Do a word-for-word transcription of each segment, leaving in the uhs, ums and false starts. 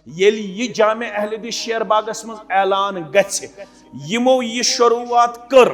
ییٚلہِ یہِ جامع اہل حدیث شیر باغس منٛز اعلان گژھِ، یِمو یہِ شروٗعات کٔر،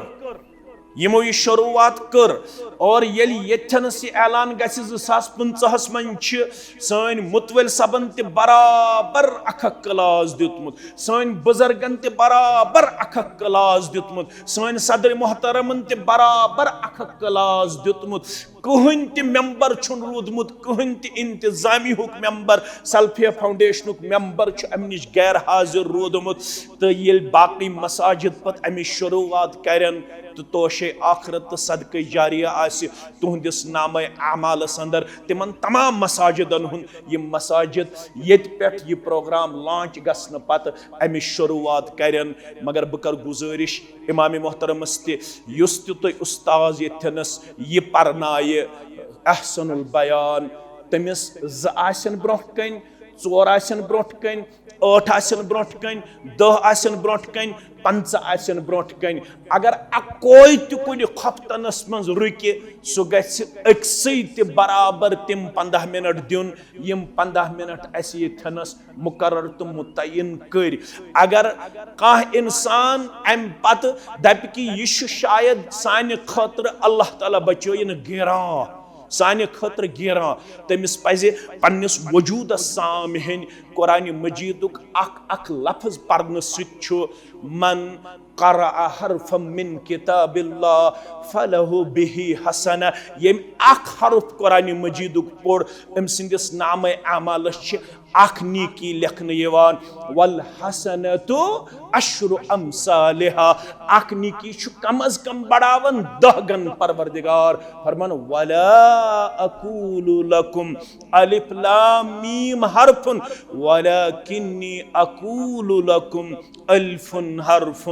یِمو یہِ شروٗعات کٔر، اور ییٚلہِ ییٚتھٮ۪نس یہِ اعلان گژھِ، زٕ ساس پٕنٛژٕہس منٛز چھِ سٲنۍ مُتوٲلۍ صٲبن تہِ برابر اکھ اکھ کلاس دیُتمُت، سٲنۍ بُزرگن تہِ برابر اکھ اکھ کلاس دیُتمُت، سٲنۍ صدر محترمن تہِ برابر اکھ اکھ کلاس دیُتمُت۔ کٕہٕنۍ تہِ ممبر چھُنہٕ روٗدمُت، کٕہٕنۍ تہِ انتظامیہُک ممبر، سلفیہ فاؤنڈیشنُک ممبر چھُ امہِ نِش غیر حاضر روٗدمُت۔ تہٕ ییٚلہِ باقٕے مساجد پتہٕ امِچ شروٗعات کرن تہٕ توشے آخرت تہٕ صدقے جاریہ آسہِ تُہنٛدِس نامے اعمالس اندر، تِمن تمام مساجدن ہُنٛد، یِم مساجد ییٚتہِ پٮ۪ٹھ یہِ پروگرام لانچ گژھنہٕ پتہٕ امِچ شروٗعات کرن۔ مگر بہٕ کرٕ گُزٲرِش امام محترمس تہِ، یُس تہِ تۄہہِ استاذ ییٚتھٮ۪نس یہِ پرنایہِ، احسن البیان، تٔمِس زٕ آسن برونٛہہ کنہِ، ژور آسن برونٛٹھ کنہِ، ٲٹھ آسن برونٛٹھ کنہِ، دہ آسن برونٛٹھ کنہِ، پنٛژاہ آسن برونٛٹھ کنہِ۔ اگر اکوے تہِ کُنہِ خۄفتنس منٛز رُکہِ، سُہ گژھِ أکسٕے تہِ برابر تِم پنٛداہ منٹ دیُن، یِم پنٛداہ منٹ اسہِ ییٚتھٮ۪نس مقرر تہٕ متعین کٔرۍ۔ اگر کانٛہہ انسان امہِ پتہٕ دپہِ کہِ یہِ چھُ شاید سانہِ خٲطرٕ، اللہ تعالیٰ بچٲیِن، گیران، سانہِ خٲطرٕ گیران، تٔمِس پزِ پننِس وجودس سام ہیٚنۍ۔ قرآن مجیدُک اکھ اکھ لفظ پرنہٕ سۭتۍ چھُ، من قرأ حرفا من کتاب اللہ فلہ بہ حسنہ۔ ییٚمۍ اکھ حرف قرآن مجیدُک پوٚر، أمۍ سٕنٛدِس نامہ اعمالس چھِ اکھ نیکی لیکھنہٕ یِوان۔ والحسنۃ عشر امثالہا۔ اکھ نیکی چھُ کم از کم بڑاوان دہ گن پروردگار۔ فرمان، ولا اقول لکم الف لام میم حرف ولکنی اقول لکم الف حرف،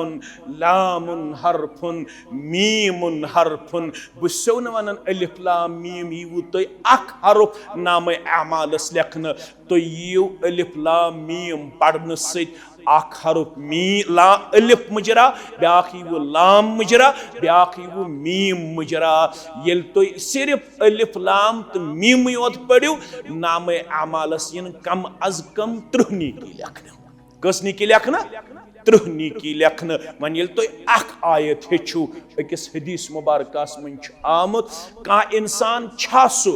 لام حرف، میم حرف۔ بہٕ چھُسو نہٕ ونان الف لام میم ییٖوٕ تۄہہِ اکھ حرف نامہ اعمالس لیکھنہٕ۔ تُہۍ یِیِو الف لام میم پرنہٕ سۭتۍ اکھ حرف می-، لا-، الف مجرا، بیاکھ یِیِوٕ لام مجرا، بیاکھ یِیِوٕ میم مجرا۔ ییٚلہِ تُہۍ صرف الف لام تہٕ میمٕے یوت پٔرِو، نامہ اعمالس یِن کم از کم ترٕٛہ نیکی لیکھنہٕ۔ کٔژ نیکی لیکھنہٕ؟ ترٕٛہ نیکی لیکھنہٕ۔ وۄنۍ ییٚلہِ تُہۍ اکھ آیت ہیٚچھِو، أکِس حدیث مبارکس منٛز چھُ آمُت، کانٛہہ انسان چھا سُہ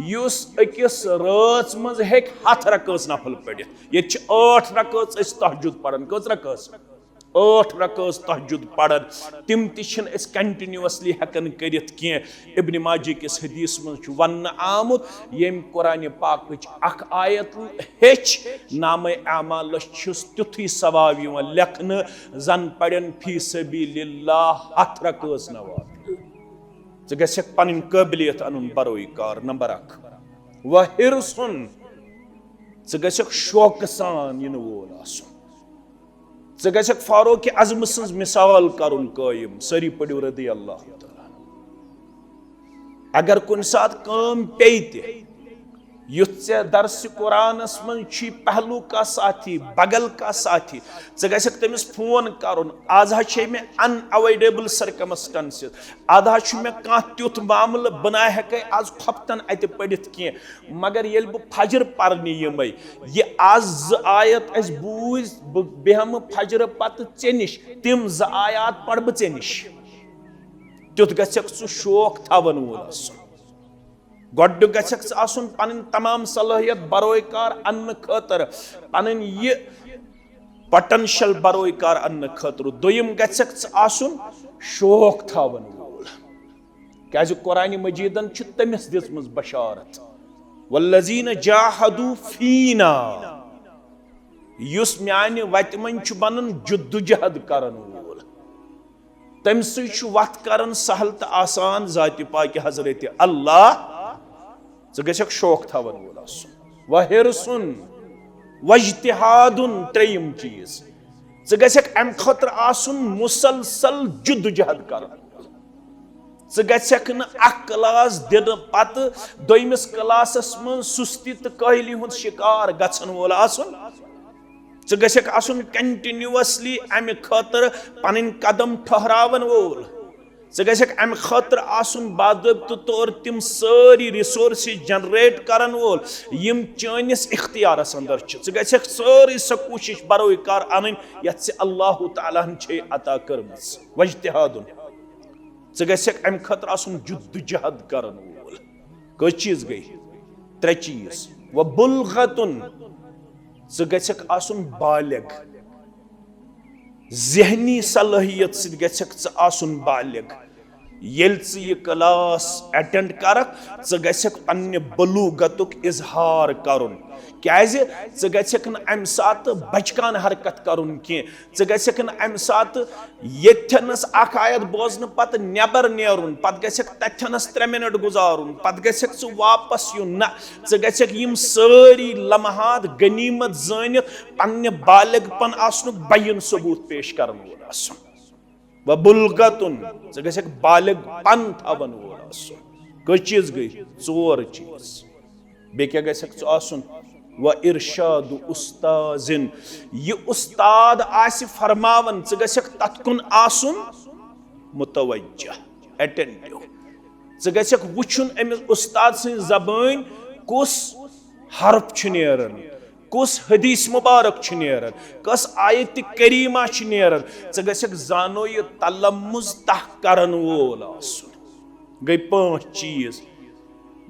یُس أکِس رٲژ منٛز ہیٚکہِ ہتھ رکٲژ نفل پٔرِتھ؟ ییٚتہِ چھِ ٲٹھ رکٲژ أسۍ تہجد پران۔ کٔژ رکٲژ؟ ٲٹھ رکٲژ تہجد پران۔ تِم تہِ چھِنہٕ أسۍ continuously ہٮ۪کان کٔرِتھ کینٛہہ۔ ابن ماجہ کِس حدیث منٛز چھُ وننہٕ آمُت، ییٚمۍ قرآن پاکٕچ اکھ آیت ہیٚچھ، نامہ اعمالس چھُس تیُتھُے ثواب یِوان لیکھنہٕ زن پرن فی سبیل اللہ ہتھ رکٲژ نوافل۔ ژٕ گژھکھ پنٕنۍ قٲبلیت انُن بروی کار، نمبر اکھ۔ و حرص، ژٕ گژھکھ شوقہٕ سان یِنہٕ وول آسُن۔ ژٕ گژھکھ فاروق اعظم سٕنٛز مثال کرُن قٲیِم۔ سٲری پٔرِو رضی اللہ تعالیٰ عنہ۔ اگر کُنہِ ساتہٕ کٲم پیٚیہِ تہِ، یُتھ ژےٚ درسِ قرآنس منٛز چھُے پہلو کا ساتھی، بغل کا ساتھی، ژٕ گژھکھ تٔمِس فون کرُن۔ از حظ چھے مےٚ unavoidable circumstances، از حظ چھُ مےٚ کانٛہہ تیُتھ معاملہٕ، بہٕ نہ ہٮ۪کے از خۄفتن اتہِ پٔرِتھ کینٛہہ، مگر ییٚلہِ بہٕ فجر پرنہِ یِمے، یہِ از زٕ آیت اسہِ بوٗزۍ، بہٕ بیٚہمہٕ فجرٕ پتہٕ ژےٚ نِش، تِم زٕ آیات پرٕ بہٕ ژےٚ نِش۔ تیُتھ گژھکھ ژٕ شوق تھاون وول آسُن۔ گۄڈٕ گژھکھ ژٕ آسُن پنٕنۍ تمام صلٲحیت بروے کار اننہٕ خٲطرٕ، پنٕنۍ یہِ potential بروے کار اننہٕ خٲطرٕ۔ دوٚیِم گژھکھ ژٕ آسُن شوق تھاون وول۔ کیازِ قرآن مجیدن چھِ تٔمِس دِژمٕژ بشارت، والذین جاہدوا فینا، یُس میانہِ وتہِ منٛز چھُ بنان جدوجہد کرن وول، تٔمۍ سٕے چھُ وتھ کران سہل تہٕ آسان۔ ذاتِ پاکہِ حضرت اللہ، ژٕ گژھکھ شوق تھاون وول آسُن، وحرص، واجتہاد، ترٛیٚیِم چیٖز، ژٕ گژھکھ امہِ خٲطرٕ آسُن مسلسل جدوجہد کران۔ ژٕ گژھکھ نہٕ اکھ کلاس دِنہٕ پتہٕ دوٚیمِس کلاسس منٛز سستی تہٕ کٲہلی ہُنٛد شکار گژھن وول آسُن۔ ژٕ گژھکھ آسُن continuously امہِ خٲطرٕ پنٕنۍ قدم ٹھہراون وول۔ ژٕ گژھکھ امہِ خٲطرٕ آسُن باضٲبطہٕ طور تِم سٲری resources generate کرن وول، یِم چٲنِس اختیارس اندر چھِ۔ ژٕ گژھکھ سٲرٕے سۄ کوٗشش بروے کار انٕنۍ، یتھ ژےٚ اللہ تعالیٰ ہن چھے عطا کٔرمٕژ۔ واجتہادُن۔ ژٕ گژھکھ امہِ خٲطرٕ آسُن جدوجہد کرن وول۔ کٔژ چیٖز گٔے؟ ترٛےٚ چیٖز۔ وبلغتن، ژٕ گژھکھ آسُن بالغ۔ ذہنی صلٲحیت سۭتۍ گژھکھ ژٕ آسُن بالغ۔ ییٚلہِ ژٕ یہِ class attend کرکھ، ژٕ گژھکھ پننہِ بلوغتُک اظہار کرُن۔ کیازِ؟ ژٕ گژھکھ نہٕ امہِ ساتہٕ بچکانہٕ حرکت کرُن کینٛہہ۔ ژٕ گژھکھ نہٕ امہِ ساتہٕ ییٚتھٮ۪نس اکھ آیت بوزنہٕ پتہٕ نٮ۪بر نیرُن، پتہٕ گژھکھ تتھٮ۪نس ترٛےٚ منٹ گُزارُن، پتہٕ گژھکھ ژٕ واپس یُن۔ نہ، ژٕ گژھکھ یِم سٲری لمحات غنیمت زٲنِتھ پننہِ بالغ پن آسنُک بیان ثبوت پیش کرن وول آسُن۔ وبلغتن، ژٕ گژھکھ بالغ پن تھاون وول آسُن۔ کٔژ چیٖز گٔے؟ ژور چیٖز۔ بیٚیہِ کیٛاہ گژھکھ ژٕ آسُن؟ وارشاد استاذن، یہِ استاد آسہِ فرماوان، ژٕ گژھکھ تتھ کُن آسُن متوجہ، attentive۔ ژٕ گژھکھ وٕچھُن أمِس استاد سٕنٛز زبٲنۍ کُس حرف چھُ نیران، کُس حدیث مبارک چھُ نیران، کۄس آیت کریمہ چھِ نیران۔ ژٕ گژھکھ زانو یہِ تلمذ تہ کرن وول آسُن۔ گٔے پانٛژھ چیٖز۔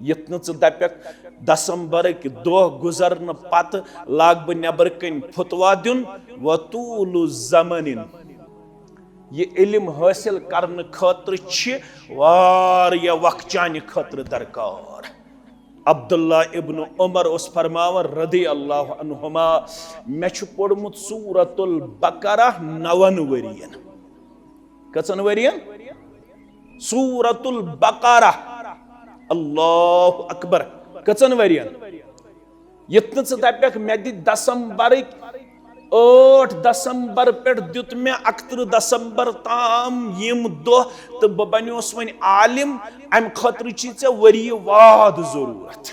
یِتھ نہٕ ژٕ دپکھ دسمبرٕکۍ دۄہ گُزرنہٕ پتہٕ لاگہٕ بہٕ نٮ۪بر کنۍ فتوا دیُن۔ وطول زمن، یہِ علم حٲصِل کرنہٕ خٲطرٕ چھِ واریاہ وقت چانہِ خٲطرٕ درکار۔ عبداللہ ابن عمر اوس فرماوان رضی اللہ عنہما، مےٚ چھُ پوٚرمُت سورۃ البقرہ نون ؤرین۔ کٔژن ؤرین؟ سورۃ البقرہ۔ اللہ اکبر۔ کٔژن ؤرین؟ یِتھ نہٕ ژٕ دپکھ مےٚ دِتۍ دسمبرٕکۍ ٲٹھ دسمبر پٮ۪ٹھ دیُت مےٚ اکترٕہ دسمبر تام یِم دۄہ تہٕ بہٕ بنیوس وۄنۍ عالم، امہِ خٲطرٕ چھی ژےٚ ؤری واد ضروٗرت۔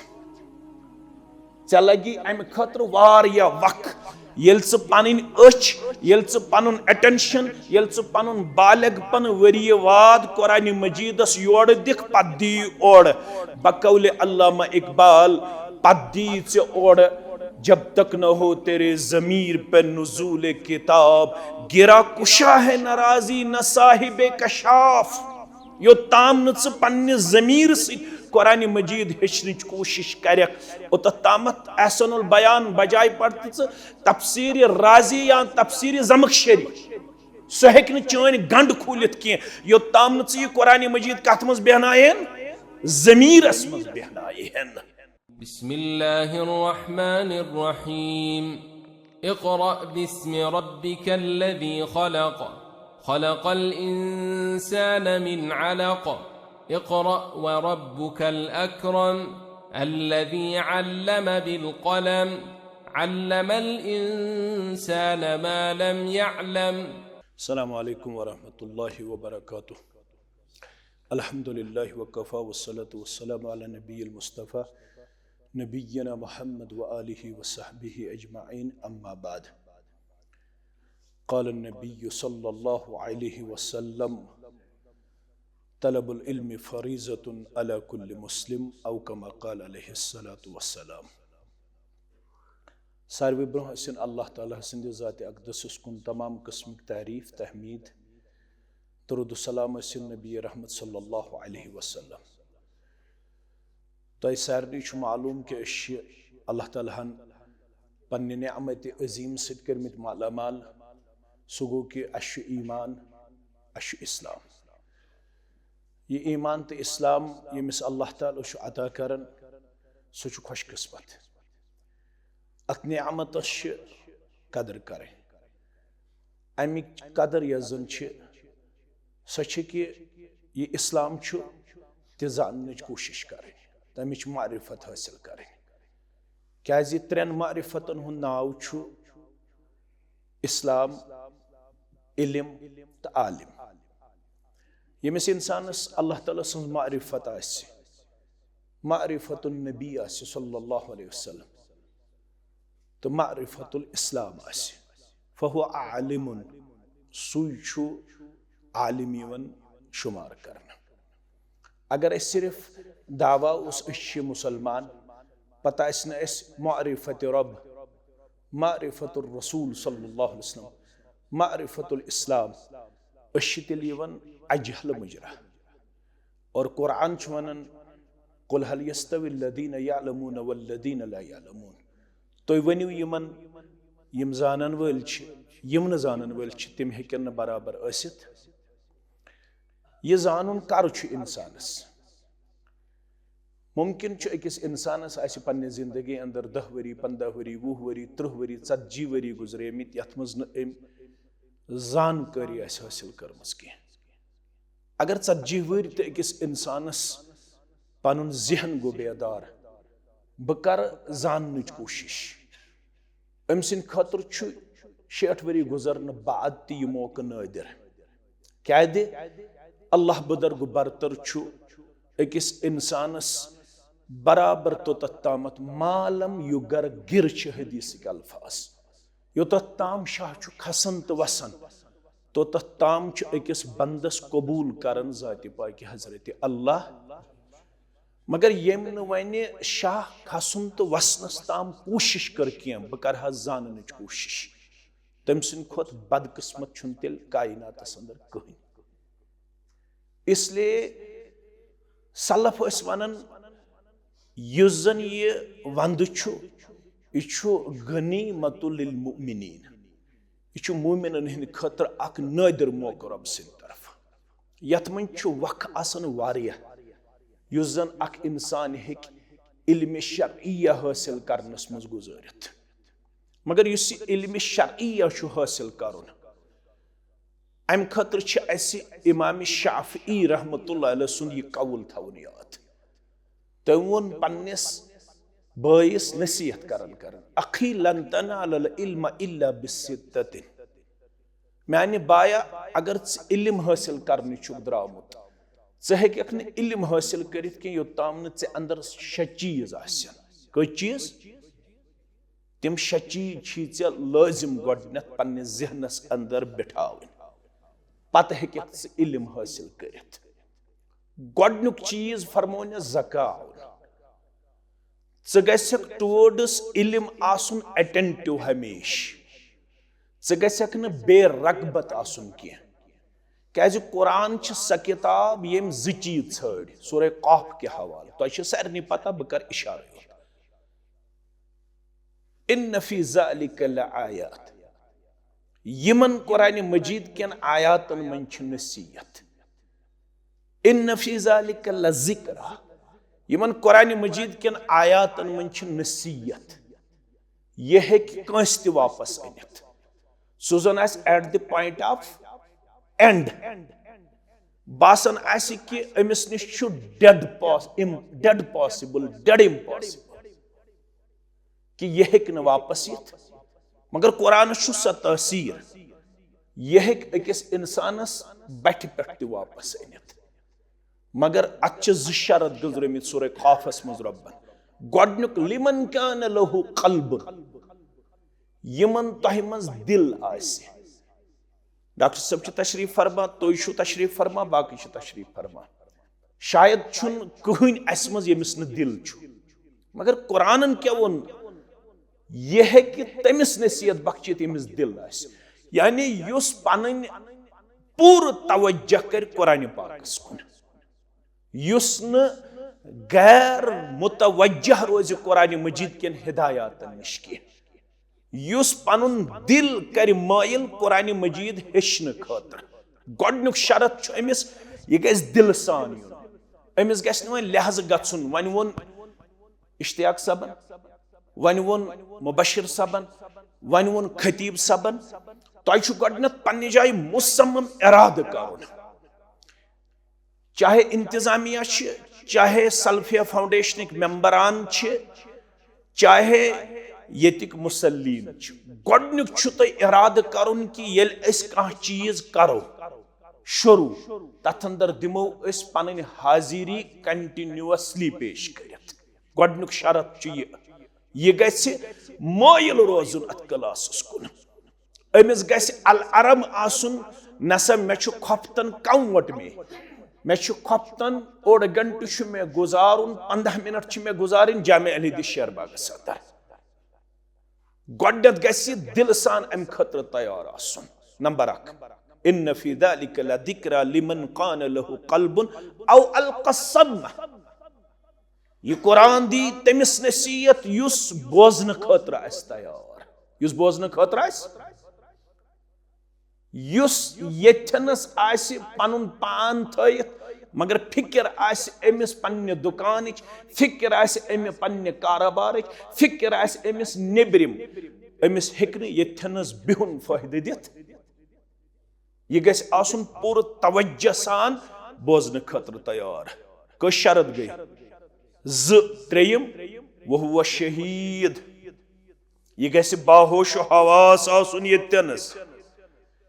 ژےٚ لگی امہِ خٲطرٕ واریاہ وق۔ ییٚلہِ ژٕ پنٕنۍ أچھ، ییٚلہِ ژٕ پنُن attention، ییٚلہِ ژٕ پنُن بالغ پن ؤری واد قرآن مجیدس یورٕ دِکھ، پتہٕ دی اورٕ۔ بقول علامہ اقبال، پتہٕ دی ژےٚ اورٕ۔ جب تک نہ ہو تیرے ضمیر پہ نزول کتاب، گرا کشا ہے ناراضی نہ صاحب کشاف۔ یوٚتام نہٕ ژٕ پننہِ ضمیٖرٕ سۭتۍ قرآن مجید ہیٚچھنٕچ کوٗشِش کرکھ، اوٚتتھ تامتھ احسن البیان بجاے پرتہٕ ژٕ تفسیر رازی یا تفسیر زمخشری۔ سُہ ہیٚکہِ نہٕ چٲنۍ گنڈ کھوٗلِتھ کینٛہہ، یوٚتام نہٕ ژٕ یہِ قرآن مجید کتھ منٛز بیہناوہن؟ ضمیٖرس منٛز بیہناوہن۔ بسم الله الرحمن الرحيم. اقرأ باسم ربك الذي خلق. خلق الإنسان من علق. اقرأ وربك الأكرم. الذي علم بالقلم. علم الإنسان ما لم يعلم. السلام عليكم ورحمة الله وبركاته. الحمد لله وكفى والصلاة والسلام على النبي المصطفى نبينا محمد وآله وصحبه أجمعين، أما بعد. قال النبي صلى الله عليه وسلم: طلب العلم فريضة على كل مسلم، أو كما قال عليه الصلاة والسلام. ساروی برونٛہہ ٲسِن اللہ تعالیٰ سٕنٛدِ ذاتِ اقدسس کُن تمام قٕسمٕکۍ تعریٖف، تحمید، درود و سلام ٲسِن نبی رحمت صلی اللہ علیہ وسلم۔ تۄہہِ سارنٕے چھُ معلوم کہِ أسۍ چھِ اللہ تعالیٰ ہن پننہِ نعمتِ عظیٖم سۭتۍ کٔرمٕتۍ مالا مال۔ سُہ گوٚو کہِ اَسہِ چھُ ایمان، اَسہِ چھُ اسلام۔ یہِ ایمان تہٕ اسلام ییٚمِس اللہ تعالیٰ چھُ عطا کران، سُہ چھُ خۄش قسمت۔ اتھ نعمتس چھِ قدر کرٕنۍ۔ امِچ قدر یۄس زن چھِ، سۄ چھِ کہِ یہِ اسلام چھُ، تہِ زاننٕچ کوٗشش کرٕنۍ، تمِچ معرفت حٲصِل کرٕنۍ۔ کیازِ ترٛٮ۪ن معرفتن ہُنٛد ناو چھُ اسلام، علم تہٕ عالم۔ ییٚمِس انسانس اللہ تعالیٰ سٕنٛز معرفت آسہِ، معرفت النبی آسہِ صلی اللہ علیہ وسلم، تہٕ معرفت الاسلام آسہِ، فہو عالم، سُے چھُ عالم یِوان شمار کرنہٕ۔ اگر أسۍ صرف دعویٰ اوس أسۍ چھِ مسلمان، پتہٕ آسہِ نہٕ اَسہِ معرفت رب، معرفت الرسول صلی اللہ علیہ وسلم، معرفت الاسلام، أسۍ چھِ تیٚلہِ یِوان اجہل مجرا۔ اور قرآن چھُ ونان، "قل هل يستوي الذين يعلمون والذين لا يعلمون"، تُہۍ ؤنِو یِمن، یِم زانن وٲلۍ چھِ، یِم نہٕ زانن وٲلۍ چھِ، تِم ہیٚکن نہٕ برابر ٲسِتھ۔ یہِ زانُن کر چھُ انسانس؟ ممکن چھُ أکِس انسانس آسہِ پننہِ زندگی اندر دَہ ؤری، پنٛداہ ؤری، وُہ ؤری، ترٕٛہ ؤری، ژتجی ؤری گُزریمٕتۍ، یتھ منٛز نہٕ أمۍ زانکٲری آسہِ حٲصِل کٔرمٕژ کینٛہہ۔ اگر ژتجی ؤری تہِ أکِس انسانس پنُن ذہن گوٚو بیدار، بہٕ کرٕ زاننٕچ کوٗشش، أمۍ سٕنٛدِ خٲطرٕ چھُ شیٹھ ؤری گُزرنہٕ بعد تہِ یہِ موقعہٕ نٲدِر۔ کیٛازِ؟ اللہ بُزرگ برتر چھُ أکِس انسانس برابر توٚتتھ تامتھ، "ما لم یُغرغر" چھِ حدیثٕکۍ الفاظ، یوٚتتھ تام شاہ چھُ کھسان تہٕ وسان، توٚتتھ تام چھُ أکِس بندس قبول کران ذاتِ پاکِ حضرت اللہ۔ مگر ییٚمۍ نہٕ وۄنۍ شاہ کھسُن تہٕ وسنس تام کوٗشش کٔر کینٛہہ، بہٕ کرٕ ہا زاننٕچ کوٗشش، تٔمۍ سٕنٛدِ کھۄتہٕ بدقسمت چھُنہٕ تیٚلہِ کائناتس اندر کٕہٕنۍ۔ اس لیے سلف ٲسۍ ونان، یُس زن یہِ وندٕ چھُ، یہِ چھُ غنیمت للمؤمنین، یہِ چھُ مومنن ہٕنٛدِ خٲطرٕ اکھ نٲدِر موقعہٕ رۄب سٕنٛدِ طرفہٕ۔ یتھ منٛز چھُ وقت آسان واریاہ، یُس زن اکھ انسان ہیٚکہِ علم شرعیہ حٲصِل کرنس منٛز گُزٲرِتھ۔ مگر یُس یہِ علم شرعیہ چھُ حٲصِل کرُن، امہِ خٲطرٕ چھِ اسہِ امام شافعی رحمتہ اللہ علیہ سُنٛد یہِ قول تھاوُن یاد۔ تٔمۍ ووٚن پننِس بٲیِس نصیحت کران کران، "اخی لن تنال العلم الا بستۃ"، میانہِ بایا، اگر ژٕ علم حٲصِل کرنہِ چھُکھ درامُت، ژٕ ہیٚککھ نہٕ علم حٲصِل کٔرِتھ کینٛہہ یوٚتام نہٕ ژےٚ اندر شےٚ چیٖز آسن۔ کٔژ چیٖز؟ تِم شےٚ چیٖز چھی ژےٚ لٲزم گۄڈٕنیتھ پننِس ذہنس اندر بٹھاوٕنۍ، پتہٕ ہیٚککھ ژٕ علم حٲصِل کٔرِتھ۔ گۄڈٕنیُک چیٖز فرموونس زکاوُن۔ ژٕ گژھکھ towards علم آسُن attentive ہمیشہٕ۔ ژٕ گژھکھ نہٕ بے رغبت آسُن کینٛہہ۔ کیازِ قرآن چھِ سۄ کتاب ییٚمۍ زٕ چیٖز ژھٲنٛڈۍ، سورہ قاف کہِ حوالہٕ۔ تۄہہِ چھِ سارنٕے پتہ، بہٕ کرٕ اشارٕ یوت۔ ان فی ذلک لآیات، یِمن قرآن مجید کٮ۪ن آیاتن منٛز چھِ نصیحت۔ ان فی ذلک لذکرہ، یِمن قرآن مجید کٮ۪ن آیاتن منٛز چھِ نصیحت۔ یہِ ہیٚکہِ کٲنٛسہِ تہِ واپس أنِتھ۔ سُہ زن آسہِ at the point of end۔ باسان آسہِ کہِ أمِس نِش چھُ dead pos-، im-، dead possible، dead impossible، کہِ یہِ ہیٚکہِ نہٕ واپس یِتھ۔ مگر قرآنس چھُ سۄ تٲثیر، یہِ ہیٚکہِ أکِس انسانس بٹھِ پٮ۪ٹھ تہِ واپس أنِتھ۔ مگر اتھ چھِ زٕ شرط گٔنٛزرٲمٕتۍ سورہ قافس منٛز رۄبن۔ گۄڈٕنیُک، لمن کان لہ قلب، یِمن تۄہہِ منٛز دِل آسہِ۔ ڈاکٹر صٲب چھِ تشریف فرما، تُہۍ چھِو تشریف فرما، باقٕے چھِ تشریف فرما۔ شاید چھُنہٕ کٕہٕنۍ اسہِ منٛز ییٚمِس نہٕ دِل چھُ، مگر قرآنن کیٛاہ ووٚن؟ یہِ ہیٚکہِ تٔمِس نصیحت بخشِتھ ییٚمِس دِل آسہِ، یعنی یُس پنٕنۍ پوٗرٕ توجہ کرِ قرآن پاکس کُن، یُس نہٕ غیر متوجہ روزِ قرآن مجید کٮ۪ن ہدایاتن نِش کینٛہہ، یُس پنُن دِل کرِ مٲیِل قرآن مجید ہیٚچھنہٕ خٲطرٕ۔ گۄڈٕنیُک شرط چھُ أمِس، یہِ گژھِ دِلہٕ سان یُن، أمِس گژھِ نہٕ وۄنۍ لحاظہٕ گژھُن۔ وۄنۍ ووٚن اشتیاق صٲبن، وۄنۍ ووٚن مبشر صٲبن، وۄنۍ ووٚن خطیب صٲبن، تۄہہِ چھُ گۄڈٕنیتھ پننہِ جایہِ مصمم ارادٕ کرُن۔ چاہے انتظامیہ چھِ، چاہے سلفیہ فاؤنڈیشنٕکۍ ممبران چھِ، چاہے ییٚتِکۍ مصلین چھِ، گۄڈٕنیُک چھُ تۄہہِ ارادٕ کرُن کہِ ییٚلہِ أسۍ کانٛہہ چیٖز کرو شروع، تتھ اندر دِمو أسۍ پنٕنۍ حاضری continuously پیش کٔرِتھ۔ گۄڈٕنیُک شرط چھُ یہِ، یہِ گژھِ مٲیِل روزُن اتھ کلاسس کُن۔ أمِس گژھِ العرم آسُن نسا مےٚ چھُ خۄفتن کم ووٚٹ مے، مےٚ چھُ خۄفتن اوٚڑ گنٹہٕ چھُ مےٚ گُزارُن، پنٛداہ منٹ چھِ مےٚ گُزارٕنۍ جامع اہل حدیث شیر باغس اندر۔ گۄڈنیتھ گژھِ دِلہٕ سان امہِ خٲطرٕ تیار آسُن۔ نمبر اکھ، ان فی ذلک لذکری لمن کان لہ قلب او القی السمع۔ یہ قرآن دی تٔمِس نصیحت یُس بوزنہٕ خٲطرٕ آسہِ تیار، یُس بوزنہٕ خٲطرٕ آسہِ، یُس ییٚتھٮ۪نس آسہِ پنُن پان تھٲیِتھ، مگر فکر آسہِ أمِس پننہِ دُکانٕچ، فکر آسہِ أمِس پننہِ کارٕبارٕچ، فکر آسہِ أمِس نیٚبرِم، أمِس ہیٚکہِ نہٕ ییٚتھٮ۪نس بِہُن فٲیدٕ دِتھ۔ یہِ گژھِ آسُن پوٗرٕ توجہ سان بوزنہٕ خٲطرٕ تیار۔ کٔژ شرط گٔے؟ زٕ۔ ترٛیٚیِم، وہو شہید۔ یہِ گژھِ باہوش و حواس آسُن ییٚتھٮ۪نس۔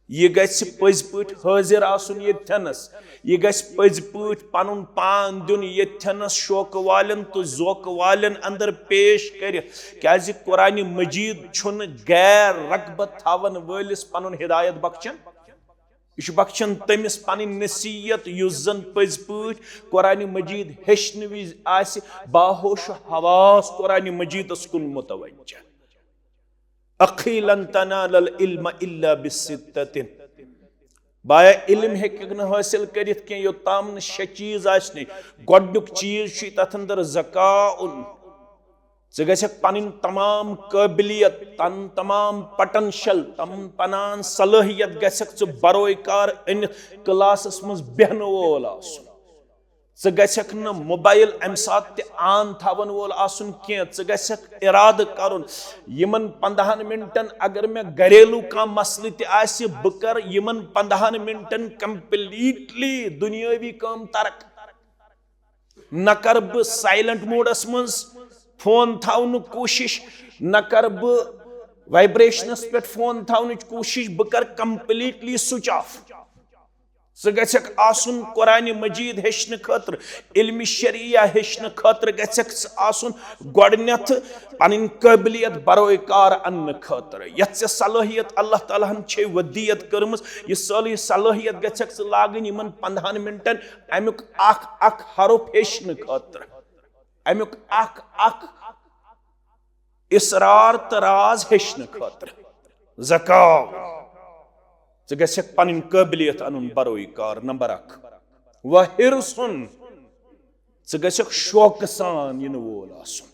یہِ گژھِ پٔزۍ پٲٹھۍ حٲضِر آسُن ییٚتھٮ۪نس۔ یہِ گژھِ پٔزۍ پٲٹھۍ پنُن پان دیُن ییٚتھٮ۪نس شوقہٕ والٮ۪ن تہٕ ذوقہٕ والٮ۪ن اندر پیش کٔرِتھ۔ کیازِ قرآنِ مجیٖد چھُنہٕ غیر رغبت تھاون وٲلِس پنُن ہدایت بخشان۔ یہِ چھُ بخشان تٔمِس پنٕنۍ نصیحت یُس زن پٔزۍ پٲٹھۍ قرآنِ مجیٖد ہیٚچھنہٕ وِزِ آسہِ باہوش و حواس قرآنِ مجیٖدس کُن متوجہ۔ اخی لن تنال العلم الا بستۃ۔ بایا، علم ہیٚککھ نہٕ حٲصِل کٔرِتھ کینٛہہ یوٚتام نہٕ شےٚ چیٖز آسہِ نہٕ۔ گۄڈٕنیُک چیٖز چھُ تتھ اندر ذکاء۔ ژٕ گژھکھ پنٕنۍ تمام قٲبلیت، تن تمام پوٹینشل، تم پنان صلٲحیت گژھکھ ژٕ بروے کار أنِتھ کلاسس منٛز بیہنہٕ وول آسُن۔ ژٕ گژھکھ نہٕ موبایل امہِ ساتہٕ تہِ آن تھاون وول آسُن کینٛہہ۔ ژٕ گژھکھ ارادٕ کرُن، یِمن پندہن منٹن اگر مےٚ گریلو کانٛہہ مسلہٕ تہِ آسہِ، بہٕ کرٕ یِمن پندہن منٹن کمپلیٹلی دُنیٲوی کٲم ترک۔ نہ کرٕ بہٕ سائلنٹ موڈس منٛز فون تھاونُک کوٗشش، نہ کرٕ بہٕ وائبریشنس پٮ۪ٹھ فون تھاونٕچ کوٗشش، بہٕ کرٕ کمپلیٹلی سوئچ آف۔ ژٕ گژھکھ آسُن قرآنِ مجیٖد ہیٚچھنہٕ خٲطرٕ، علمِ شرعیہ ہیٚچھنہٕ خٲطرٕ گژھکھ ژٕ آسُن گۄڈٕنیتھ پنٕنۍ قٲبلیت بروے کار اننہٕ خٲطرٕ۔ یتھ ژےٚ صلٲحیت اللہ تعالیٰ ہن چھے ودیت کٔرمٕژ، یہِ صٲلح-، صلٲحیت گژھکھ ژٕ لاگٕنۍ یِمن پندہن منٹن امیُک اکھ اکھ حرف ہیٚچھنہٕ خٲطرٕ، امیُک اکھ اکھ اسرار تہٕ راز ہیٚچھنہٕ خٲطرٕ۔ ذکاء۔ ژٕ گژھکھ پنٕنۍ قٲبلیت انُن بروے کار۔ نمبر اکھ، وحرص۔ ژٕ گژھکھ شوقہٕ سان یِنہٕ وول آسُن۔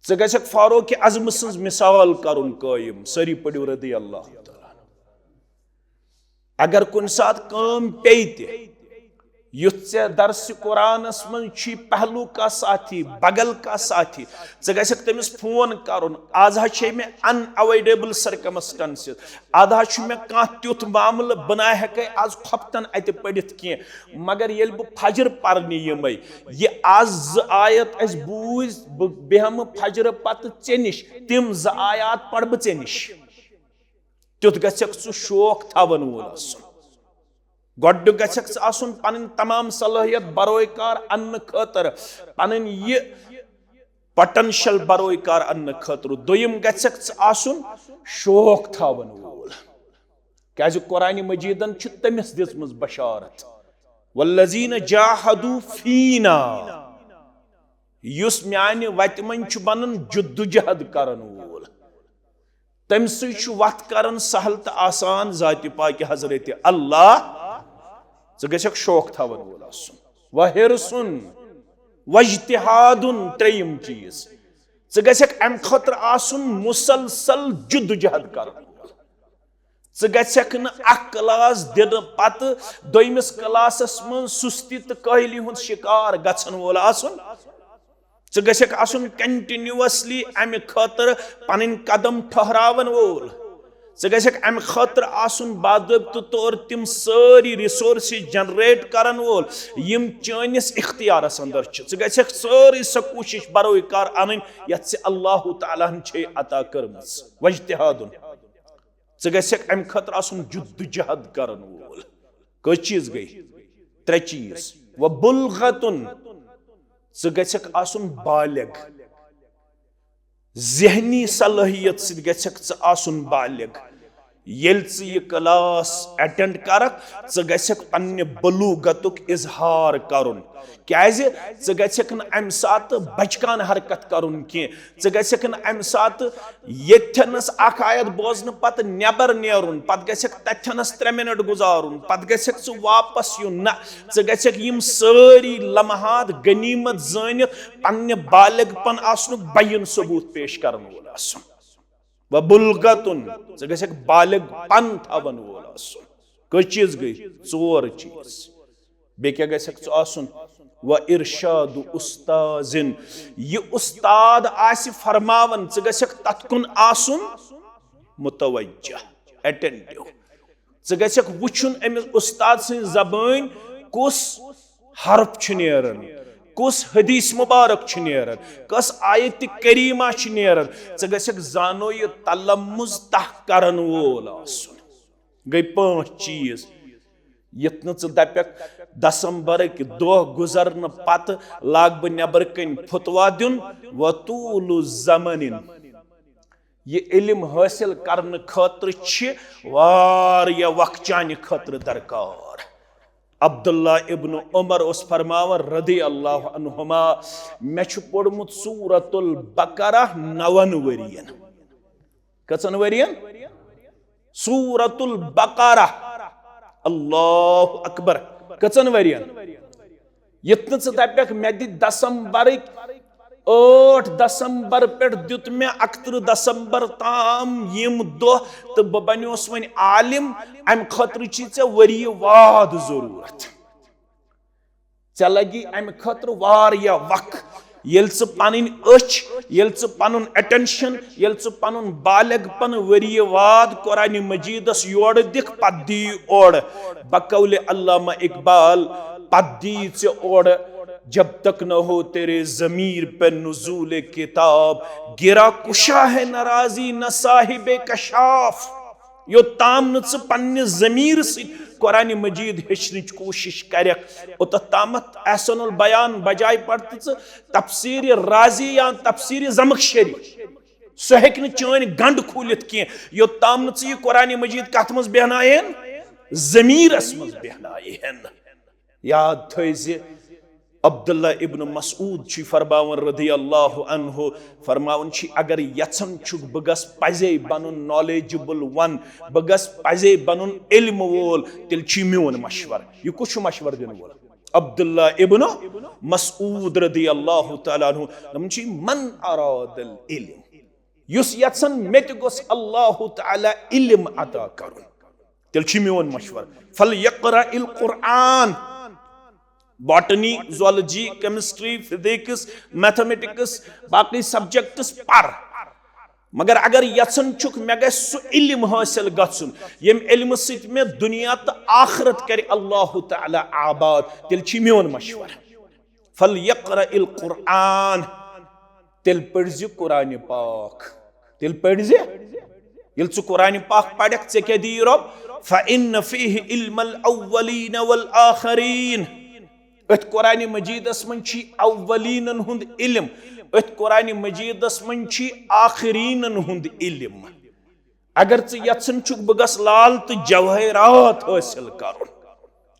ژٕ گژھکھ فاروق اعظم سٕنٛز مثال کرُن قٲیِم۔ سٲری پٔرِو رضی اللہ تعالیٰ عنہ۔ اگر کُنہِ ساتہٕ کٲم پیٚیہِ تہِ، یُتھ ژےٚ درسِ قرآنس منٛز چھُے پہلو کا ساتھی، بغل کا ساتھی، ژٕ گژھکھ تٔمِس فون کرُن۔ از حظ چھے مےٚ unavoidable circumstances، از حظ چھُ مےٚ کانٛہہ تیُتھ معاملہٕ، بہٕ نہ ہٮ۪کے از خۄفتن اتہِ پٔرِتھ کینٛہہ، مگر ییٚلہِ بہٕ فجر پرنہِ یِمے، یہِ از زٕ آیت اسہِ بوٗزۍ، بہٕ بیٚہمہٕ فجرٕ پتہٕ ژےٚ نِش، تِم زٕ آیات پرٕ بہٕ ژےٚ نِش۔ تیُتھ گژھکھ ژٕ شوق تھاون وول آسُن۔ گۄڈٕنیُک گژھکھ ژٕ آسُن پنٕنۍ تمام صلٲحیت بروے کار اننہٕ خٲطرٕ، پنٕنۍ یہِ پوٹینشل بروے کار اننہٕ خٲطرٕ۔ دوٚیِم گژھکھ ژٕ آسُن شوق تھاون وول، کیازِ قرآنِ مجیدن چھِ تٔمِس دِژمٕژ بشارت، والذین جاہدوا فینا، یُس میانہِ وتہِ منٛز چھُ بنان جدوجہد کرن وول۔ تٔمۍ سٕے چھُ وَتھ کران سہل تہٕ آسان، ذاتِ پاکہِ حضرت اللہ۔ ژٕ گژھکھ شوق تھاوَن وول آسُن، وحرص، واجتہاد، ترٛیٚیِم چیٖز، ژٕ گژھکھ اَمہِ خٲطرٕ آسُن مُسلسل جدوجہد کران۔ ژٕ گژھکھ نہٕ اکھ کلاس دِنہٕ پتہٕ دوٚیمِس کلاسس منٛز سُستی تہٕ کٲہلی ہُنٛد شکار گژھن وول آسُن۔ ژٕ گژھکھ آسُن continuously امہِ خٲطرٕ پنٕنۍ قدم ٹھہراون وول۔ ژٕ گژھکھ امہِ خٲطرٕ آسُن باضٲبطہٕ طور تِم سٲری resources generate کرن وول، یِم چٲنِس اختیارس اندر چھِ۔ ژٕ گژھکھ سٲرٕے سۄ کوٗشش بروے کار انٕنۍ یتھ ژےٚ اللہ تعالیٰ ہن چھے عطا کٔرمٕژ۔ واجتہاد۔ ژٕ گژھکھ امہِ خٲطرٕ آسُن جدوجہد کرن وول۔ کٔژ چیٖز گٔے؟ ترٛےٚ چیٖز۔ وبلغتن، ژٕ گژھکھ آسُن بالغ۔ ذہنی صلٲحیت سۭتۍ گژھکھ ژٕ آسُن بالغ۔ ییٚلہِ ژٕ یہِ کلاس اٹینڈ کرکھ، ژٕ گژھکھ پننہِ بلوغتُک اظہار کرُن۔ کیازِ؟ ژٕ گژھکھ نہٕ امہِ ساتہٕ بچکانہٕ حرکت کرُن کینٛہہ۔ ژٕ گژھکھ نہٕ امہِ ساتہٕ ییٚتھٮ۪نس اکھ آیت بوزنہٕ پتہٕ نٮ۪بر نیرُن، پتہٕ گژھکھ تتھٮ۪نس ترٛےٚ منٹ گُزارُن، پتہٕ گژھکھ ژٕ واپس یُن۔ نہ، ژٕ گژھکھ یِم سٲری لمحات غنیمت زٲنِتھ پننہِ بالغ پن آسنُک بیان ثبوت پیش کرن وول آسُن۔ و بلغتن، ژٕ گژھکھ بالغ پن تھاون وول آسُن۔ کٔژ چیٖز گٔے؟ ژور چیٖز۔ بیٚیہِ کیٛاہ گژھکھ ژٕ آسُن؟ و ارشاد استاذن، یہِ استاد آسہِ فرماوان، ژٕ گژھکھ تتھ کُن آسُن متوجہ، اٹینٹیو۔ ژٕ گژھکھ وٕچھُن أمِس استاد سٕنٛز زبٲنۍ کُس حرف چھُ نیران، کُس حدیث مبارک چھُ نیران، کۄس آیت کریمہ چھِ نیران۔ ژٕ گژھکھ زانو یہِ تلمُز تہ کرن وول آسُن۔ گٔے پانٛژھ چیٖز۔ یتھ نہٕ ژٕ دپکھ دسمبرٕکۍ دۄہ گُزرنہٕ پتہٕ لاگہٕ بہٕ نٮ۪بر کنۍ فتوا دیُن، و طول زمن۔ یہِ علم حٲصِل کرنہٕ خٲطرٕ چھِ واریاہ وقت چانہِ خٲطرٕ درکار۔ عبداللہ ابن عمر اوس فرماوان رضی اللہ عنہما، مےٚ چھُ پوٚرمُت سورۃ البقرہ نون ؤرین۔ کٔژن ؤرین؟ سورۃ البقرہ۔ اللہ اکبر۔ کٔژن ؤرین؟ یتھ نہٕ ژٕ دپکھ مےٚ دِ دسمبرٕکۍ ٲٹھ دسمبر پٮ۪ٹھ دیُت مےٚ اکترٕہ دسمبر تام یِم دۄہ تہٕ بہٕ بنیوس وۄنۍ عالم، امہِ خٲطرٕ چھی ژےٚ ؤری واد ضروٗرت۔ ژےٚ لگی امہِ خٲطرٕ واریاہ وق۔ ییٚلہِ ژٕ پنٕنۍ أچھ، ییٚلہِ ژٕ پنُن اٹینشن، ییٚلہِ ژٕ پنُن بالغ پن ؤری واد قرآن مجیدس یورٕ دِکھ، پتہٕ دی اورٕ۔ بقول علامہ اقبال، پتہٕ دی ژےٚ اورٕ۔ جب تک نہ ہو تیرے ضمیر پہ نزول کتاب، گرا کشا ہے ناراضی نہ صاحب کشاف۔ یوٚت تام نہٕ ژٕ پننہِ ضمیٖرٕ سۭتۍ قرآن مجید ہیٚچھنٕچ کوٗشِش کرکھ، اوٚتتھ تامتھ احسن البیان بجاے پرتہٕ ژٕ تفسیر رازی یا تفسیر زمخشری۔ سُہ ہیٚکہِ نہٕ چٲنۍ گنڈ کھوٗلِتھ کینٛہہ، یوٚت تام نہٕ ژٕ یہِ قرآن مجید کتھ منٛز بیہناوہن؟ ضمیٖرس منٛز بیہناوہن۔ یاد تھٲوزِ، عبداللہ ابن مسعود چھُ فرماوان رضی اللہ عنہ، فرماوان چھِ، اگر یژھان چھُکھ بہٕ گژھٕ پزے بنُن knowledgeable one، بہٕ گژھٕ پزے بنُن علم وول، تیٚلہِ چھُ میون مشورٕ۔ یہِ کُس چھُ مشورٕ دِنہٕ وول؟ عبداللہ ابن مسعود رضی اللہ تعالیٰ عنہ۔ دپان چھِ، من اراد العلم، یُس یژھان مےٚ تہِ گوٚژھ اللہ تعالیٰ علم عطا کرُن، تیٚلہِ چھُ میون مشورٕ، فلیقرأ القرآن۔ Botany, zoology, chemistry, physics, mathematics, باقی سبجیکٹس پر۔ مگر اگر یژھان چھُکھ مےٚ گژھِ سُہ علم حٲصِل گژھُن، ییٚمہِ علمہٕ سۭتۍ مےٚ دُنیا تہٕ آخرت کرِ اللہ تعالیٰ آباد، تیٚلہِ چھُ میون مشورٕ۔ فلیقرأ القرآن۔ تیٚلہِ پٔرزِ قرآن پاک۔ تیٚلہِ پٔرزِ۔ ییٚلہِ ژٕ قرآن پاک پرکھ، ژےٚ کیٛاہ دِیہِ رۄب؟ فإن فیہ علم الاولین والآخرین۔ أتھۍ قرآن مجیدس منٛز چھُ اولینن ہُنٛد علم، أتھۍ قرآن مجیدس منٛز چھُ آخرینن ہُنٛد علم۔ اگر ژٕ یژھان چھُکھ بہٕ گژھٕ لال تہٕ جوٲہرات حٲصِل کرُن،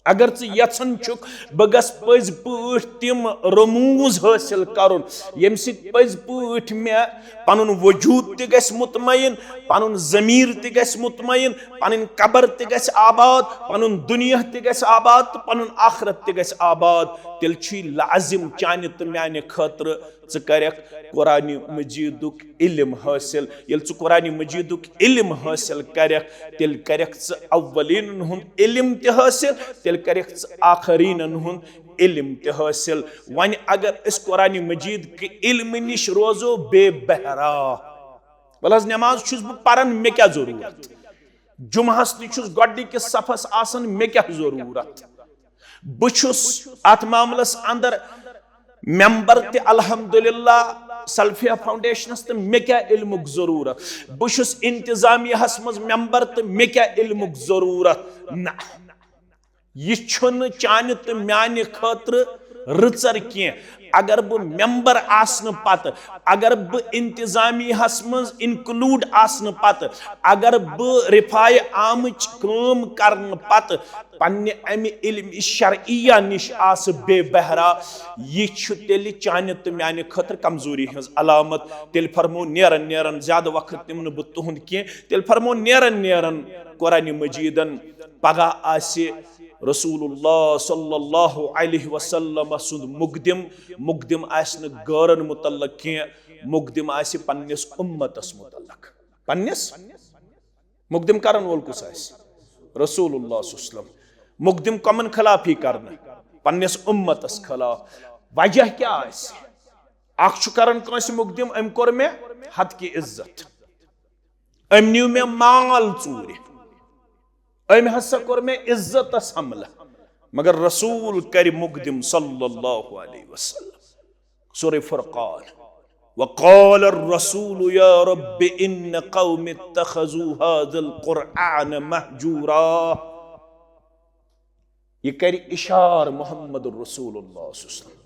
اگر ژٕ یژھان چھُکھ بہٕ گژھٕ پٔزۍ پٲٹھۍ تِم رموز حٲصِل کرُن، ییٚمہِ سۭتۍ پٔزۍ پٲٹھۍ مےٚ پنُن وجود تہِ گژھِ مطمئن، پنُن ضمیر تہِ گژھِ مطمئن، پنٕنۍ قبر تہِ گژھِ آباد، پنُن دُنیا تہِ گژھِ آباد تہٕ پنُن آخرت تہِ گژھِ آباد، تیٚلہِ چھُے لازم چانہِ تہٕ میانہِ خٲطرٕ ژٕ کرکھ قرآن مجیدُک علم حٲصِل۔ ییٚلہِ ژٕ قرآن مجیدُک علم حٲصِل کرکھ، تیٚلہِ کرکھ ژٕ اولینن ہُنٛد علم تہِ حٲصِل، تیٚلہِ کرکھ ژٕ آخرینن ہُنٛد علم تہِ حٲصِل۔ وۄنۍ اگر أسۍ قرآن مجید کہِ علمہٕ نِش روزو بے بہرا، وَلہٕ حظ، نٮ۪ماز چھُس بہٕ پران، مےٚ کیٛاہ ضروٗرت؟ جمعہس تہِ چھُس گۄڈٕنِکِس صفس آسان، مےٚ کیٛاہ ضروٗرت؟ بہٕ چھُس اتھ معاملس اندر ممبر تہِ الحمدللہ سلفیہ فاؤنڈیشنس، تہٕ مےٚ کیٛاہ علمُک ضروٗرت؟ بہٕ چھُس انتظامیہ ہس منٛز ممبر تہٕ مےٚ کیٛاہ علمُک ضروٗرت؟ نہ، یہِ چھُنہٕ چانہِ تہٕ میانہِ خٲطرٕ رٕژر کینٛہہ۔ اگر بہٕ ممبر آسنہٕ پتہٕ، اگر بہٕ انتظامیہ ہس منٛز انکلوڈ آسنہٕ پتہٕ، اگر بہٕ رفاع عامٕچ کٲم کرنہٕ پتہٕ پننہِ امہِ علم شرعیہ نِش آسہٕ بے بہرا، یہِ چھُ تیٚلہِ چانہِ تہٕ میانہِ خٲطرٕ کمزوری ہٕنٛز علامت۔ تیٚلہِ فرمو نیرن نیرن، زیادٕ وقت نِمہٕ نہٕ بہٕ تُہُنٛد کینٛہہ، تیٚلہِ فرمو نیرن نیرن قرآنِ مجیدن پگاہ آسہِ رسول اللہ صلی اللہ علیہ وسلم سُنٛد مقدم، مقدم آسہِ نہٕ غٲرن متعلق کینٛہہ، مقدم آسہِ پننِس امتس متعلق۔ پننِس مقدم کرن وول کُس آسہِ؟ رسول اللہ صلی اللہ علیہ وسلم۔ مقدم کمن خلاف یی کرنہٕ؟ پننِس امتس خلاف۔ وجہ کیٛاہ آسہِ؟ اکھ چھُ کران کٲنٛسہِ مقدم، أمۍ کوٚر مےٚ حد کہِ عزت، أمۍ نیوٗ مےٚ مال ژوٗرِ، أمۍ ہسا کوٚر مےٚ عزتس حملہٕ، مگر رسول کرِ مقدم صلی اللہ علیہ وسلم۔ سورہ فرقان۔ وقال الرسول يا رب إن قوم اتخذوا هذا القرآن مهجورا۔ یہ کرِ اشار محمد رسول اللہ صلی اللہ علیہ وسلم۔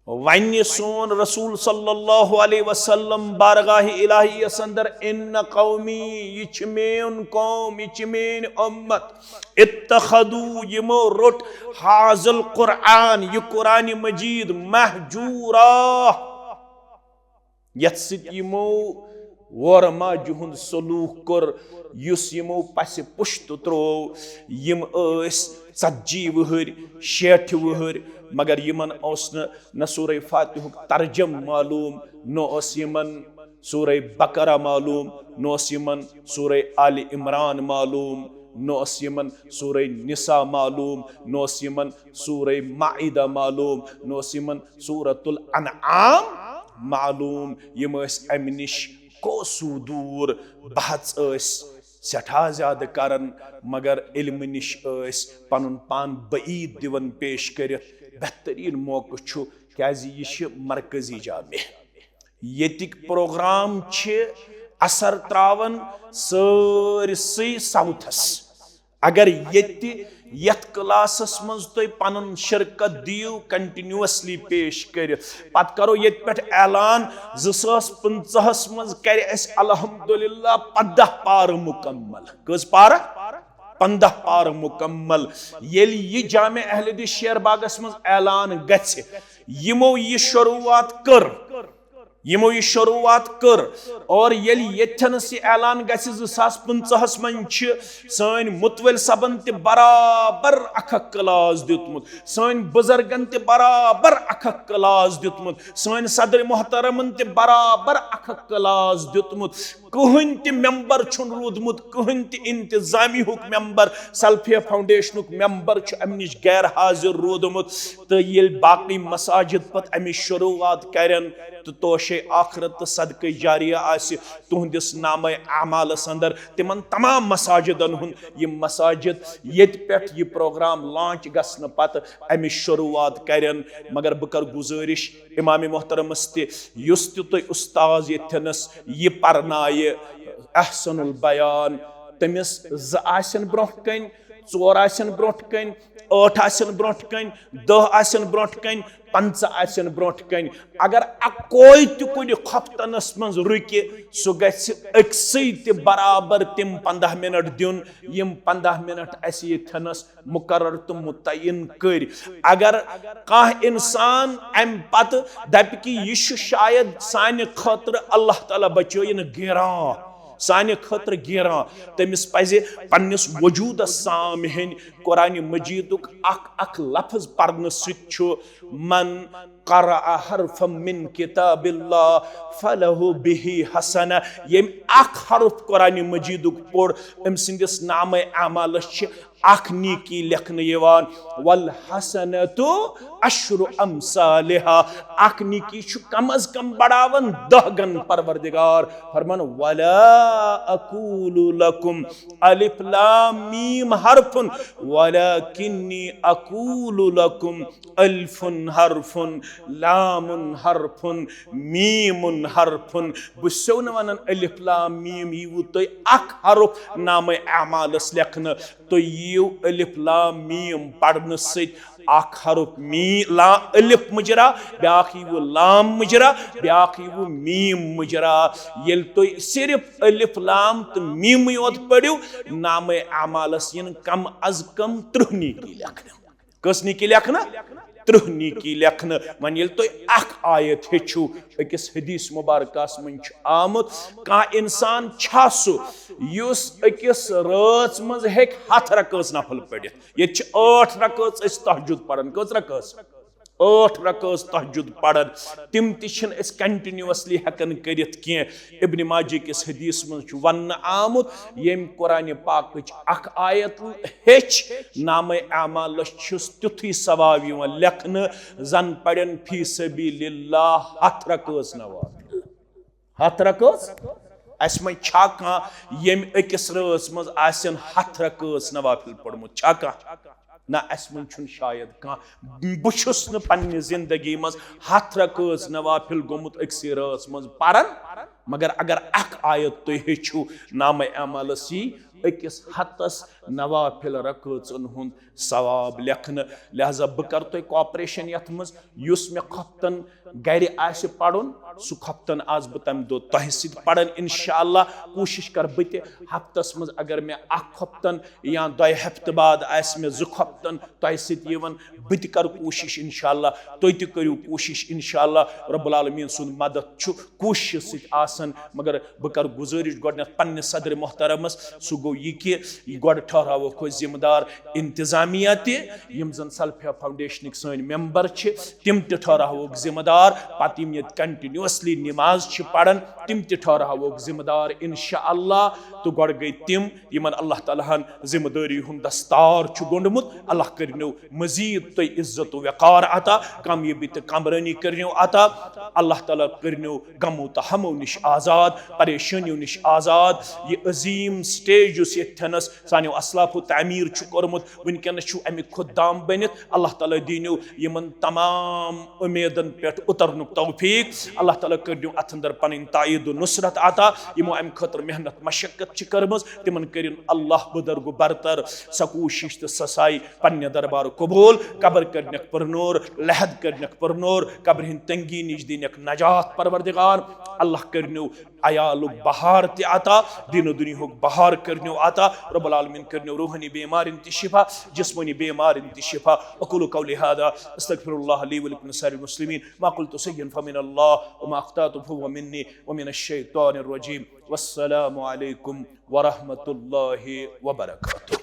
ونہِ سون رسول صلی اللہ علیہ وسلم بارگاہ الہی یس اندر، ان قومی، یہ چھ میون قوم، یہ چھ میون امت، اتخذوا، یمو روٹ، هذا القرآن، یہ قرآن مجید، مهجورا، یتھ سۭتۍ یمو وورما جہند سلوک کوٚر، یُس یمو پسِ پشت تروو، یم ٲسۍ ژتجی وہر، شیٹھ وہر، مگر یمن اوس نہٕ نہ سورہ فاتحُک ترجم معلوم، نہ اوس یمن سورہ بقرہ معلوم، نہ اوس یمن سورہ آل عمران معلوم، نہ اوس یمن سورہ نساء معلوم، نہ اوس یمن سورہ مائدہ معلوم، نہ اوس یمن سورۃ الانعام معلوم۔ یم ٲسۍ امہِ نِش کوسو دوٗر، بحث ٲسۍ سٮ۪ٹھاہ زیادٕ کران، مگر علمہٕ نِش ٲسۍ پنُن پان بعید دِوان پیش کٔرِتھ۔ بہترین موقعہٕ چھُ، کیازِ یہِ چھِ مرکزی جامع۔ ییٚتِکۍ پروگرام چھِ اثر تراوان سٲرسٕے ساؤتھس۔ اگر ییٚتہِ یتھ کلاسس منٛز تُہۍ پنُن شرکت دِیِو، کنٹینیوسلی پیش کٔرِتھ، پتہٕ کرو ییٚتہِ پٮ۪ٹھ اعلان، زٕ ساس پٕنٛژٕہس منٛز کرِ اسہِ الحمدللہ پنٛداہ پارٕ مکمل۔ کٔژ پارٕ؟ پنٛداہ پارٕ مکمل۔ ییٚلہِ یہِ جامع اہل حدیث شیر باغس منٛز اعلان گژھِ، یِمو یہِ شروعات کٔر، یِمو یہِ شروعات کٔر، اور ییٚلہِ ییٚتھٮ۪نس یہِ اعلان گژھِ، زٕ ساس پٕنٛژٕہس منٛز چھِ سٲنۍ متوٲلۍ صٲبن تہِ برابر اکھ اکھ کلاس دیُتمُت، سٲنۍ بُزرگن تہِ برابر اکھ اکھ کلاس دیُتمُت، سٲنۍ صدر محترمن تہِ برابر اکھ اکھ کلاس دیُتمُت۔ کٕہٕنۍ تہِ ممبر چھُنہٕ روٗدمُت، کٕہٕنۍ تہِ انتظامیہُک ممبر، سلفیہ فاؤنڈیشنُک ممبر چھُ امہِ نِش غیر حاضر روٗدمُت۔ تہٕ ییٚلہِ باقٕے مساجد پتہٕ امِچ شروعات کرن تہٕ توشے آخرت تہٕ صدقے جاریہ آسہِ تُہنٛدِس نامے اعمالس اندر، تِمن تمام مساجدن ہُنٛد، یِم مساجد ییٚتہِ پٮ۪ٹھ یہِ پروگرام لانچ گژھنہٕ پتہٕ امِچ شروعات کرن۔ مگر بہٕ کرٕ گُزٲرِش امام محترمس تہِ، یُس تہِ تُہۍ استاذ ییٚتھٮ۪نس یہِ پرنایہِ احسن البیان، تٔمِس زٕ آسن برونٛہہ کنہِ، ژور آسن برونٛٹھ کنہِ، ٲٹھ آسن برونٛٹھ کنہِ، دہ آسن برونٛٹھ کنہِ، پنٛژاہ آسن برونٛٹھ کنہِ۔ اگر اکوے تہِ کُنہِ خۄفتنس منٛز رُکہِ، سُہ گژھِ أکسٕے تہِ برابر تِم پنٛداہ منٹ دیُن، یِم پنٛداہ منٹ اسہِ ییٚتھٮ۪نس مقرر تہٕ متعین کٔرۍ۔ اگر کانٛہہ انسان امہِ پتہٕ دپہِ کہِ یہِ چھُ شاید سانہِ خٲطرٕ، اللہ تعالیٰ بچٲیِن، گیران، سانہِ خٲطرٕ گیران، تٔمِس پزِ پننِس وجودس سامہِ ہٕنٛدۍ قرآن مجیدُک اکھ اکھ لفظ پرنہٕ سۭتۍ چھُ، من قرأ حرفا من کتاب اللہ فلہ بہ حسنہ، ییٚمۍ اکھ حرف قرآن مجیدُک پوٚر، أمۍ سٕنٛدِس نامہ اعمالس چھِ اکھ نیکی لیکھنہٕ یِوان۔ والحسنۃ عشر امثالہا، اکھ نیکی چھُ کم از کم بڑاوان دہ گن۔ پروردگار فرمان، ولا اقول لکم الف لام میم حرف، ولکنی اقول لکم الف حرف، لام حرف، میم حرف۔ بہٕ چھُسو نہٕ ونان الف لام میم ییٖوٕ تُہۍ اکھ حرف نامہ اعمالس لیکھنہٕ، تُہۍ یِیِو الف لام میم پرنہٕ سۭتۍ اکھ حرف می لا الف مجرا، بیاکھ ییٖوٕ لام مجرا، بیاکھ ییٖوٕ میم مجرا۔ ییٚلہِ تُہۍ صرف الف لام تہٕ میمٕے یوت پٔرِو، نامہ اعمالس یِن کم از کم ترٕٛہ نیکی لیکھنہٕ۔ کٔژ نیکی لیکھنہٕ؟ ترٕٛہ نیکی لیکھنہٕ۔ وۄنۍ ییٚلہِ تُہۍ اکھ آیت ہیٚچھِو أکِس حدیث مبارکس منٛز چھُ آمُت، کانٛہہ انسان چھا سُہ یُس أکِس رٲژ منٛز ہیٚکہِ ہتھ رکٲژ نفل پٔرِتھ؟ ییٚتہِ چھِ ٲٹھ رکٲژ أسۍ تہجد پران۔ کٔژ رکٲژ؟ ٲٹھ رکٲژ تہجد پران۔ تِم تہِ چھِنہٕ أسۍ continuously ہٮ۪کان کٔرِتھ کینٛہہ۔ ابن ماجہ کِس حدیث منٛز چھُ وننہٕ آمُت، ییٚمۍ قرآن پاکٕچ اکھ آیت ہیٚچھ، نامہ اعمالس چھُس تیُتھُے ثواب یِوان لیکھنہٕ زن پرن فی سبیل اللہ ہتھ رکٲژ نوافل۔ ہتھ رکٲژ؟ اسہِ منٛز چھا کانٛہہ ییٚمۍ أکِس رٲژ منٛز آسن ہتھ رکٲژ نوافل پوٚرمُت؟ چھا کانٛہہ؟ نہ، اسہِ منٛز چھُنہٕ شاید کانٛہہ۔ بہٕ چھُس نہٕ پننہِ زندگی منٛز ہتھ رکٲژ نوافل گوٚمُت أکسٕے رٲژ منٛز پران، مگر اگر اکھ آیت تُہۍ ہیٚچھِو، نامہ اعمالس یی أکِس ہتس نوافل رکٲژن ہُنٛد ثواب لیکھنہٕ۔ لہذا بہٕ کرٕ تۄہہِ cooperation یتھ منٛز، یُس مےٚ خۄفتن گرِ آسہِ پرُن، سُہ خۄفتن آسہٕ بہٕ تمہِ دۄہ تۄہہِ سۭتۍ پران۔ انشاءاللہ کوٗشش کرٕ بہٕ تہِ ہفتس منٛز، اگر مےٚ اکھ خۄفتن یا دۄیہِ ہفتہٕ بعد آسہِ مےٚ زٕ خۄفتن تۄہہِ سۭتۍ یِوان، بہٕ تہِ کرٕ کوٗشش انشاءاللہ، تُہۍ تہِ کٔرِو کوٗشش انشاءاللہ۔ رب العالمین سُنٛد مدد چھُ کوٗششہِ سۭتۍ آسان، مگر بہٕ کرٕ گُزٲرِش گۄڈٕنٮ۪تھ پننِس صدر محترمس، سُہ گوٚو یہِ کہِ گۄڈٕ ٹھہراووکھ أسۍ ذمہٕ دار انتظامیہ تہِ، یِم زن سلفیہ فاؤنڈیشنٕکۍ سٲنۍ ممبر چھِ، تِم تہِ ٹھہراووکھ ذمہٕ دار۔ پتہٕ یِم ییٚتہِ continuously نماز چھِ پران، تِم تہِ ٹھہراووکھ ذمہٕ دار انشاءاللہ۔ تہٕ گۄڈٕ گٔے تِم، یِمن اللہ تعالیٰ ہن ذمہٕ دٲری ہُنٛد دستار چھُ گوٚنڈمُت۔ اللہ کٔرِنو مزید تۄہہِ عزت و وقار عطا، کامیٲبی تہٕ کامرٲنی کٔرِنو عطا۔ اللہ تعالیٰ کٔرِنو غمو تہٕ ہمو نِش آزاد، پریشٲنیو نِش آزاد۔ یہِ عظیٖم stage یُس ییٚتھٮ۪نَس سانیو اسلافو تعمیٖر چھُ کوٚرمُت، وٕنکیٚنَس چھُ اَمہِ کھۄتہٕ دام بٔنِتھ۔ اللہ تعالیٰ دیٖنو یِمَن تمام اُمیدَن پٮ۪ٹھ اُترنُک توفیٖق۔ اللہ تعالیٰ کٔرِنو اَتھ اندر پَنٕنۍ تائید و نصرت عطا۔ یِمو اَمہِ خٲطرٕ محنت مشقت چھِ کٔرمٕژ، تِمَن کٔرِن اللہ بدرگو برتر سۄ کوٗشِش تہٕ سۄ سعی پننہِ دربار قبول۔ قبر کٔرنَکھ پرنور، لحد کٔرنَکھ پرنور، قبرِ ہٕنٛدِ تنگی نِش دِنَکھ نجات پروردگار۔ اللہ کٔرنو عیالُک بہار تہِ عطا، دین و دنیاہُک بہار کٔرنو عطا۔ رب العالمین کٔرنو روحانی بیمارن تہِ شفا، جسمانی بیمارن تہِ شفا۔ اقول قولی هذا، استغفر الله لي ولكم ولسائر المسلمين، ما قلت شيئا فمن الله، وما اخطأت فهو مني، ومن الشيطان الرجيم۔ والسلام عليكم ورحمة الله وبركاته۔